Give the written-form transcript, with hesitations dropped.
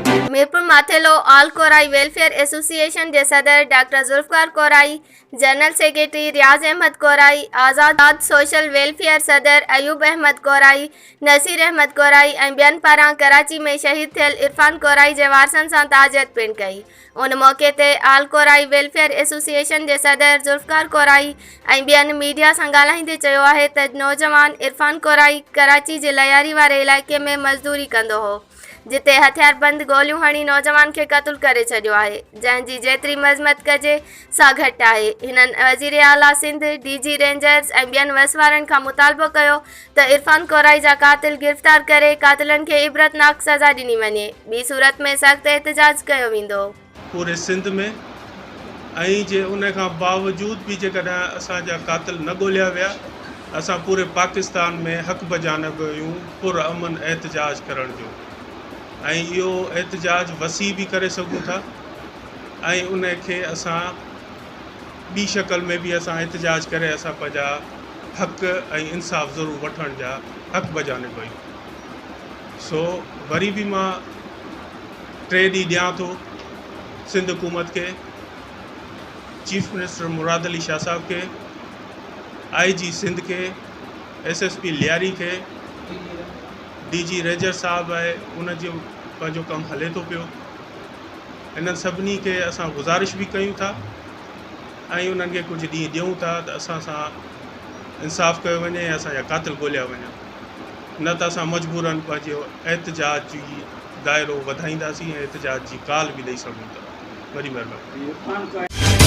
Mirpur Mathelo all Korai welfare association جي صدر doctor Zulfiqar Korai, general secretary Riaz Ahmed Korai, Azad social welfare صدر ايوب احمد ڪورائي، نصير احمد ڪورائي ۽ ٻين پاران ڪراچي ۾ شهيد ٿيل عرفان ڪورائي جي وارثن سان تعزيت پڻ ڪئي. ان موقعي تي آل ڪورائي ويلفيئر ايسوسيئيشن جي صدر ذوالفقار ڪورائي ۽ ٻين ميڊيا سان ڳالهائيندي چيو آهي ته نوجوان عرفان ڪورائي ڪراچي جي لياري واري علائقي ۾ مزدوري ڪندو هو جتي هٿياربند گوليون هڻي نوجوان کي قتل ڪري ڇڏيو آهي جنهن جي جيتري مذمت ڪجي سا گهٽ آهي هنن وزيراعليٰ سنڌ، ڊي جي رينجرز ۽ ٻين وس وارن کان مطالبو ڪيو ته عرفان ڪورائي جا قاتل گرفتار ڪري قاتلن کي عبرتناڪ سزا ڏني وڃي ٻي صورت ۾ سخت احتجاج ڪيو ويندو. پوري سنڌ ۾ ۽ جي ان کان باوجود به جيڪڏهن اسان جا قاتل نه ڳوليا ويا اسان پوري پاڪستان ۾ حق بجانب آهيون پر امن احتجاج ڪرڻ جو ۽ اهو احتجاج وسيع به ڪري سگهون ٿا ۽ ان کي اسان ٻي شڪل ۾ به اسان احتجاج ڪري اسان پنهنجا حق ۽ انصاف ضرور وٺڻ جا حق بجانب آهيون سو وري به مان ٽي ڏينهن ڏيان ٿو سنڌ حڪومت کي چيف منسٽر مراد علي شاهه صاحب کي آئي جي سنڌ کي ايس ايس پي لياري کي ڊي جي رينجر صاحب آهي ان جو پنهنجو ڪم هلي ٿو پيو انهن سڀني کي اسان گذارش به ڪيون ٿا ۽ انهن کي ڪجهه ڏينهن ڏيون ٿا ته اسان سان انصاف ڪيو وڃي ۽ اسان جا قاتل ڳوليا وڃن نه ته اسان مجبورن پنهنجو احتجاج جي دائرو وڌائينداسين ۽ احتجاج جي ڪال به ڏئي سگهون ٿا. وڏي مهرباني.